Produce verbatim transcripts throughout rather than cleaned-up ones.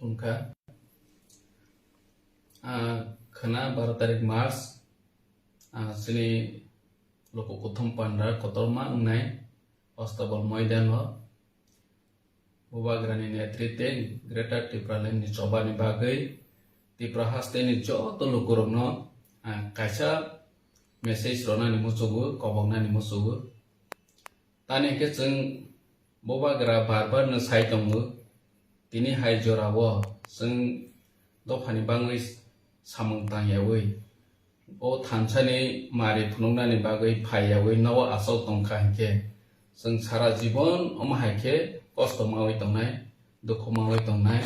Tongkha. Ah, khwna baro tarik March, ah, chini luku kuthum panda kotorma wngnai Ostabal Moidan o Bubagrani netrite Greater Tipraland ni chobani bagwi Tipra hasteni joto lukurokno, ah, kaisa message ronani muchugo, koboknani muchugo. Tani hwnkhe chwng Bubagra bar bar no sai tongo, tini hai jorao chwng dophani bangwi samung tangyawi, o thansani mari phunuknani bagwi phaiyawi nogo aswk tongkha hinkhe, chwng sara jibon omo hai khe kosto mawi tongnai, dukhu mawi tongnai,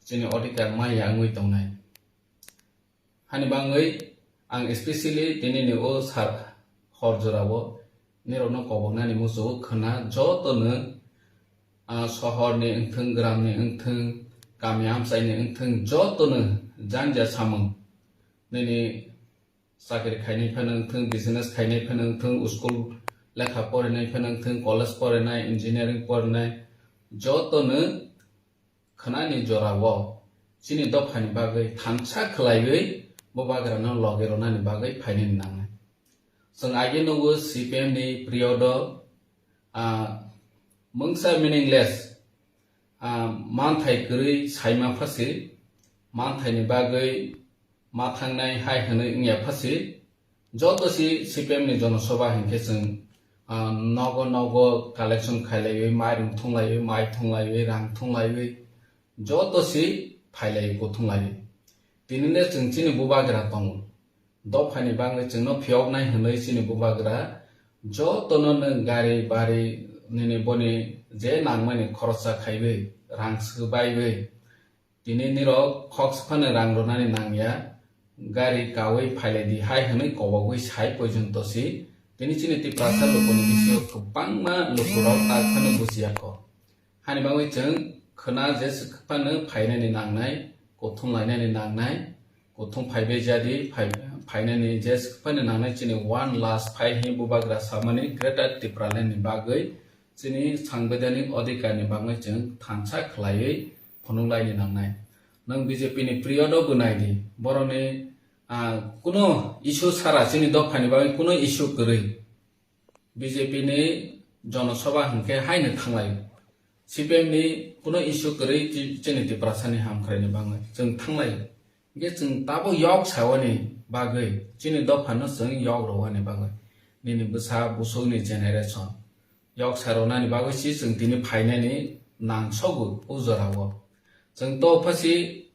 chini odhikar maya wngwi tongnai. Hani bangwi ang especially tinini o sar hor jorao nirokno koboknani muchungo khwna jotono, ah, sohorni wngthung, gramni wngthung, kami amchaini wngthung, jotono janja samung nini chakri khainai phano wngthung, business khainai phano wngthung, school lekha porinai phano wngthung, college porinai, engineering porinai, jotono khwnani jorao chini dophani bagwi thansa khwlaiwi Bubagrano logi rwnani bagwi phainani nangnai. Chwng age nugo C P M ni period o, ah, mungsa meaningless, ah, manthai kwrwi saima phasi, manthaini bagwi ma thangnai hai hwnwi wngya phasi, joto si C P M ni jonosobha hinkhe chwng, ah, nogo nogo collection khailaiwi, mairum thunglaiwi, mai thunglaiwi, rang thunglaiwi, joto si phailaiwi, kuthunglaiwi. Tinile chwng chini Bubagra tongo. Dophani bagwi chwngno phiyoknai hwnwi chini Bubagra jotono nwng gari bari nini boni je nangmani khoroksa khaiwi, rang swbaiwi, tini nirok khoksa phano rang rwnani nangya, gari kawi phailaidi hai hwnwi kobogwi sai poijonto si. Tini chini Tiprasa lukuni bisingo kwbangma lukurok tak phano bujiya kho. Hani bagwi chwng khwna jeswk phano phainani nangnai, kuthum lainani nangnai, kuthum phaibai jadi phai-, phainani jeswk phano nangnai chini one last phai hi Bubagra samani Greater Tipraland ni bagwi chini sangbidhanik odhikar ni bagwi chwng thansa khwlaiwi phunukhlaini nangnai. Nwng B J P ni period o bo naidi, borokni, ah, kuno issue sara chini dophani bagwi kuno issue kwrwi. B J P ni jonosobha hinkhe haino thanglai. C P M ni kuno issue kwrwi chi-, chini Tiprasa ni hamkraini bagwi chwng thanglai. Hinkhe chwng tabuk yok sawani bagwi, chini dophano chwng yok rwani bagwi, nini bwsa busukni generation yok sa rwnani bagwi si chwng tini phainani nangsogo o jorao. Chwng to phasi,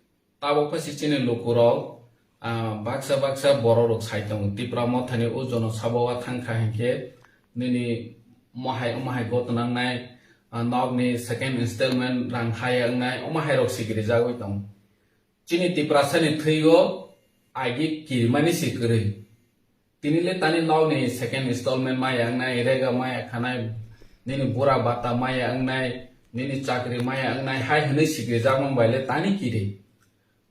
tabuk phasi chini lukurok, ah, baksa baksa borok rok sai tongo. Tipra mothani o jono sabo wa thangkha hinkhe nini mohai, omo hai gotnangnai, ah, nokni second installment rang haya wngnai, omo hai rok sikiri jagwi tongo. Chini Tiprasani thwio agi kirimani si kwrwi. Tinile tani nokni second installment maya wngnai, rega maya khanai, nini bura bata maya wngnai, nini chakri maya wngnai, hai hwnwi sikri jakmang baile tani kiri.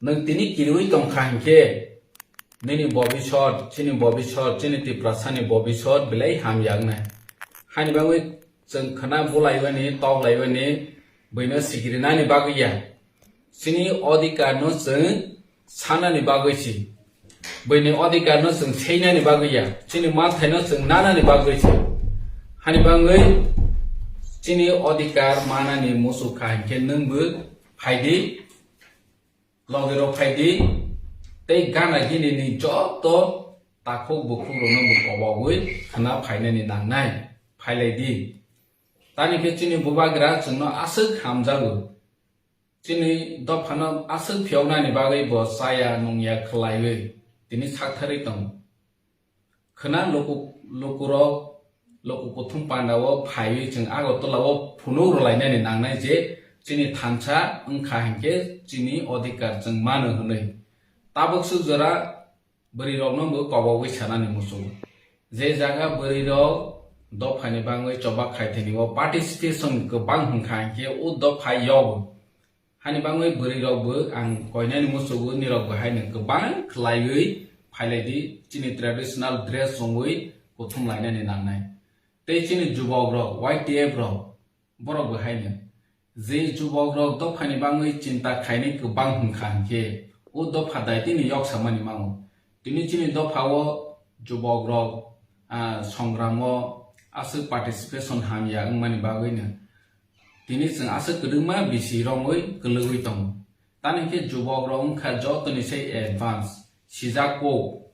Nwng tini kiriwi tongkha hinkhe, nini bobisot, chini bobisot, chini Tiprasani bobisot belai hamya wngnai. Haini bagwi chwng khwna bulaiwani, toklaibani, buino sikrinani bagwi ya. Chini odhikar no chwng sanani bagwi si. Buini odhikar no chwng seinani bagwi ya. Chini manthai no chwng nanani bagwi si. Hani bagwi chini odhikar manani muchuk kha hinkhe nwngbo phaidi, logi rok phaidi, tei gana gini ni joto takhuk bukhuk rok no bo kobogwi khwna phainani nangnai. Phailai di. Tani khe chini Bubagra chwngno aswk hamjago. Chini dophano aswk phiyoknani bagwi bo chaya nungya khwlaiwi tini saktharwi tongo. Khwna luku-, lukurok, luku kuthum pandao phaiwi chwng Agartala o phunuk rwlainani nangnai je chini thansa wngkha hinkhe chini odhikar chwng mano hwnwi. Tabuk swk jora bwrwi rokno bo kobogwi sanani muchungo. Je jaga bwrwi rok dophani bangwi choba khaithani o participation kwbang hwnkha hinkhe o dopha yogo. Hani bangwi bwrwi rok bo ang koinani muchungo, nirok bo haino kwbang khwlaiwi phailai di chini traditional dress chumui kuthum lainani nangnai. Tei chini jubok rok, Y T F rok, borok bo haino Je jubok rok dopha ni bangwi chinta khainai kwbang hwnkha hinkhe o dopha daitini yoksa mani mango. Tini chini dopha o jubok rok, ah, songram o aswk participation hamya wngmani bagwino tini chwng aswk kwdwkma bisi romwi kwlwgwi tongo. Tani khe jubok rok wngkha jotoni se advance, sijak kok.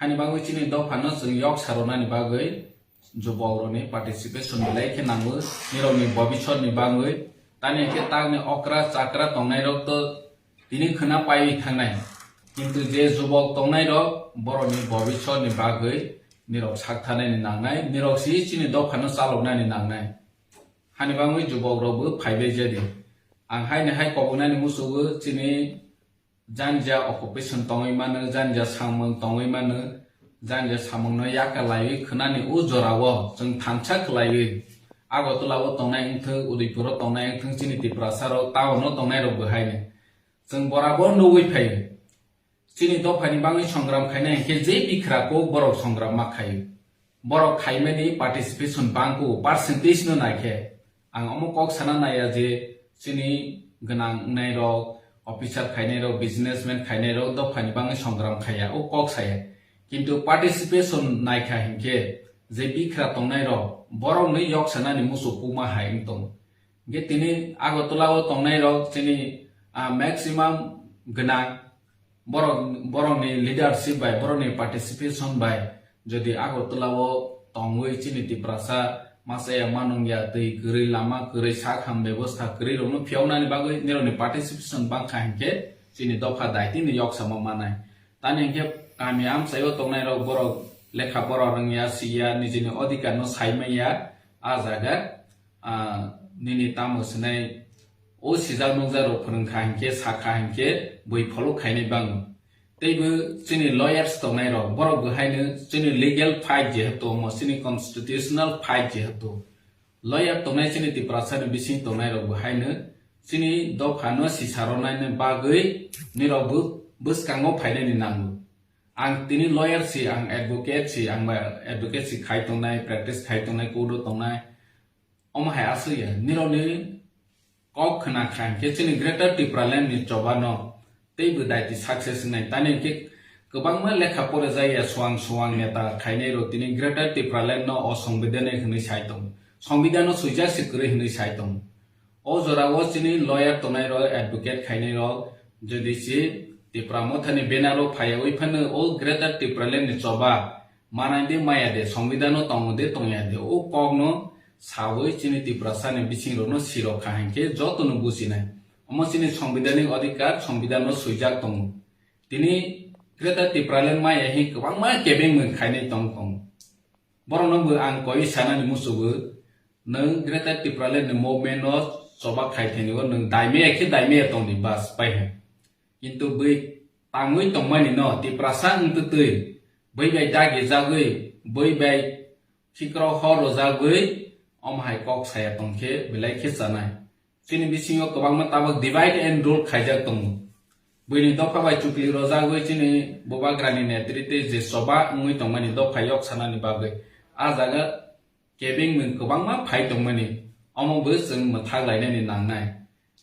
Hani bagwi chini dophano chwng yoksa rwnani bagwi jubok rokni participation belai khe nango, nirokni bobisotni bagwi. Tani khe takni okra chakra tongnai rok to tini khwna paiwi thangnai. Kintu je jubok tongnai rok borokni bobisotni bagwi nirok sak thanani nangnai, nirok si chini dophano chaloknani nangnai. Hani bagwi jubok rokbo phaibai jadi. Ang haini hai kobonani musugo chini janja occupation tongwi mano, janja samung tongwi mano, janja samungno yaka laiwi khwnani o jorao chwng thansa khlaiwi Agartala o tongnai wngthwng, Udaipur o tongnai wngthwng, chini Tiprasa rok town o tongnai rok bo haino chwng borabor nugwi phaio. Chini dophani bagwi songram khainai hinkhe je bikhra kok borok songram ma khaio. Borok khaimani participation bangkuk percentage no naikhe. Ang omo kok sana naiya je chini gwnang wngnai rok, officer khainai rok, businessman khainai rok dophani bagwi songram khaiya, o kok saya. Kintu participation naikha hinkhe je bikhra tongnai rok borokni yoksanani muchuk puma hai wng tongo. Hinkhe tini Agartala o tongnai rok chini, ah, maximum gwnang borok, borokni leadership bai, borokni participation bai, jodi Agartala o tongwi chini Tiprasa masa ya manung ya, twi kwrwi, lama kwrwi, sak ham bebosta kwrwi rokno phiyoknani bagwi nirokni participation bangkha hinkhe chini dopha daitini yoksamo manai. Tani hinkhe kami amchaio tongnai rok borok lekha pora rwngya, siya, nijini odhikar no saimanya, a jaga, ah, nini tamo sinai o sijak nukjak rok phwrwngkha hinkhe, sakha hinkhe bui follow khainai bango. Teibo chini lawyers tongnai rok, borok bo haino chini legal fight jehetu omo chini constitutional fight jehetu lawyer tongnai chini Tiprasa ni bising tongnai rok bo haino chini dopha no sisa rwnaini bagwi nirok bo bwskango phainani nango. Ang tini lawyer si, ang advocate si, ang ba advocacy khai tongnai, practice khai tongnai, court o tongnai. Omo hai aswk ya, nirokni kok khna kha hinkhe chini Greater Tipraland ni choba no teibo daiti success wngnai. Tani hinkhe kwbangma lekha pore jaya suang suang neta khainai rok tini Greater Tipraland no osongbidhanai hwnwi sai tongo. Songbidhan no swijak se kwrwi hwnwi sai tongo. O jora o chini lawyer tongnai rok, advocate khainai rok, jodi si Tipra Motha ni banner o phaiyawi phano o Greater Tipraland ni choba manai de maya de, songbidhan no tongo de tongya de, o kok no sawi chini Tiprasa ni bising rok no sirok kha hinkhe joto no bujinai. Omo chini songbidhanik odhikar, songbidhan no swijak tongo. Tini Greater Tipraland maya hin kwbangma kebeng mung khainai tong tongo. Borokno bo ang koi sanani musugo, nwng Greater Tipraland ni movement no choba khai thani o nwng daimaya khe daimaya tongdi bas pai hai. Kintu bui tangwi tongmani no Tiprasa wng twtwi, bui bai dagi jagwi, bui bai khikro hor rojagwi, omo hai kok saya tongkhe belai khe chanai. Chini bisingo kwbangma tabuk divide and rule khaijak tongo. Buini dopha bai chukli rojagwi chini bubagrani netrite je choba wngwi tongmani dopha yok sanani bagwi a jaga kebeng mung kwbangma phai tongmani, omo bo chwng mwthak lainani nangnai.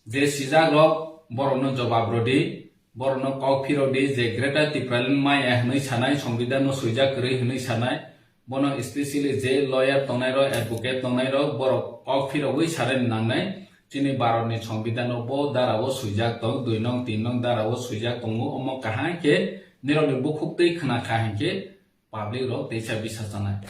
Je sijak rok borokno jobab rwdi, borokno kok phirokdi je Greater Tipraland maya hwnwi sanai, songbidhan no swijak kwrwi hwnwi sanai, bono specially je lawyer tongnai rok, advocate tongnai rok, borok kok phirogwi sanani nangnai. Chini Bharat ni songbidhan o bo dara o swijak tong, dui nong, tin nong dara o swijak tongo, omo kaham khe nirok ni bukhuk twi khna kha hinkhe public rok teisa bisa chanai.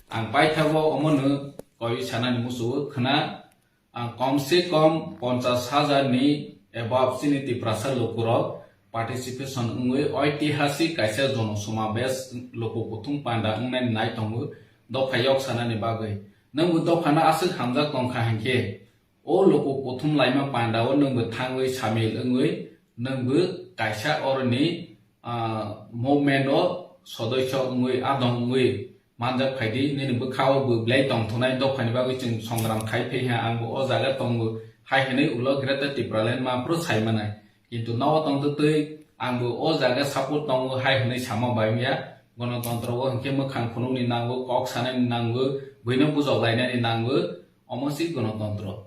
Ang paithago omo no koi sanani musugo khna, ang kom se kom ponchas hajar ni above chini Tiprasa lukurok participation wngwi oitihasik kaisa jono somabesh luku kuthum panda wngnai nai tongo dopha yok sanani bagwi. Nwngbo dophano aswk hamjak tongkha hinkhe, o luku kuthum laima panda o nwngbo thangwi samil wngwi nwngbo kaisa oroni, ah, movement o sodosyo wngwi adong wngwi manjak phaidi, nini bwkha o bo belai tongthoknai dophani bagwi chwng songram khai phai ha, ang bo o jaga tongo hai hwnwi ulo Greater Tipraland ma phuru sai manai. Kintu nogo tongtwtwi ang bo o jaga support tongo hai hwnwi sama bai wngya. Gonotontro o hinkhe mwkhang phunukni nango, kok sanani nango, buino bujok lainani nango, omo si gonotontro.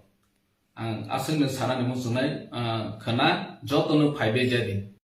Ang aswkno sanani muchungnai, ah, khwna jotono phaibai jadi.